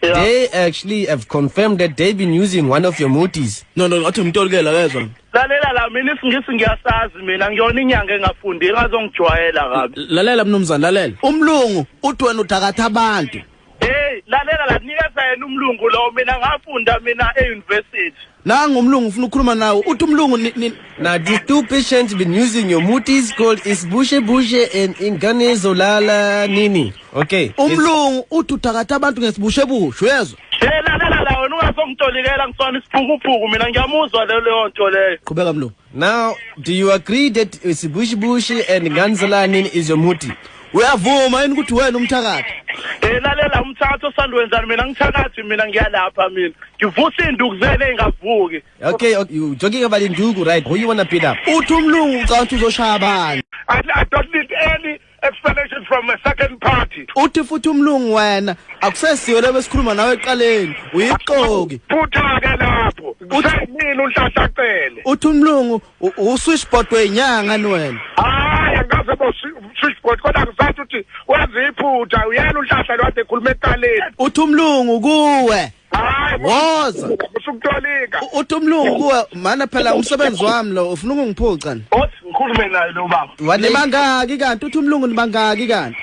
Yeah. They actually have confirmed that they've been using one of your mutis. No, athi umtolikela kezwa. Lalela la, mina isiNgisi ngiyasazi, mina ngiyona inyanga engafundile, ngazongijwayela kabi. Lalela mnumzane, lalela. Umlungu uthi wena uthakatha abantu. Hey, lalela la, nikeza yena umlungu lo, mina ngafunda mina e-university. Nangu umlungu ufuna ukukhuluma nawe. Uthi umlungu ni Now, these two patients been using your mutis called Isbushe Bushe and Ingane Zolala Nini. Okay. Umlungu uthi uthakatha abantu ngesibushebushe, uyezwa? Hey, lalela la, wena ungazongitolikela, ngisona isiphukuphuku mina, ngiyamuzwa leyo nto leyo. Qhubeka mlungu. Now, do you agree that Isbushe Bushe and Ingane Nini is your muti? Uyavuma yini ukuthi wena umthakathi? Eh, lalela, umthakathi osandwenzani? Mina ngithakathi, mina ngiyalapha, mina ngivusa induku zene engavuki. Okay, you talking about Indugu, right? Who you wanna beat up? Uthi umlungu ucabanga ukuthi uzoshaya abantu. I don't need any explanation from a second party. Uthi futhi umlungu wena akusesiyo lebe sikhuluma nawe eqaleni, uyixoki. Phutha ke lapho. Kusayimina uNhlanhla Cele. Uthi umlungu uswitchboard wenyanga ni wena. Hayi, angaze bo switchboard, kodwa ngisathi ukuthi wenza iphutha, uyena uNhlanhla lo kade ekhuluma ekuqaleni. Uthi umlungu kuwe Hayi, woza. Usukutolika. Uthi umlungu kuwe, mana phela umsebenzi wami lo, ufuna ukungiphuca ni. Othi ngikhulume naye lo baba. What they, Nibangaki kanti? Uthi umlungu nibangaki kanti?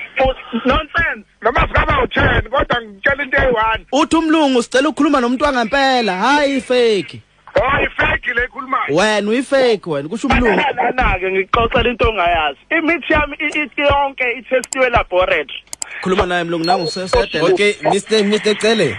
Nonsense. Noma singaba u10, kodwa ngitshela into eyi1. Uthi umlungu sicela ukukhuluma nomuntu wangempela, hayi fake. Hayi, fake le ekhulumayo. Wena uyifake wena, kusho umlungu. Lana-ke ngikuxoxela into ongayazi, imithi yami yonke ithestiwe laboratory. Khuluma naye mlungu, nangu sesedele. Okay, Mr. Cele.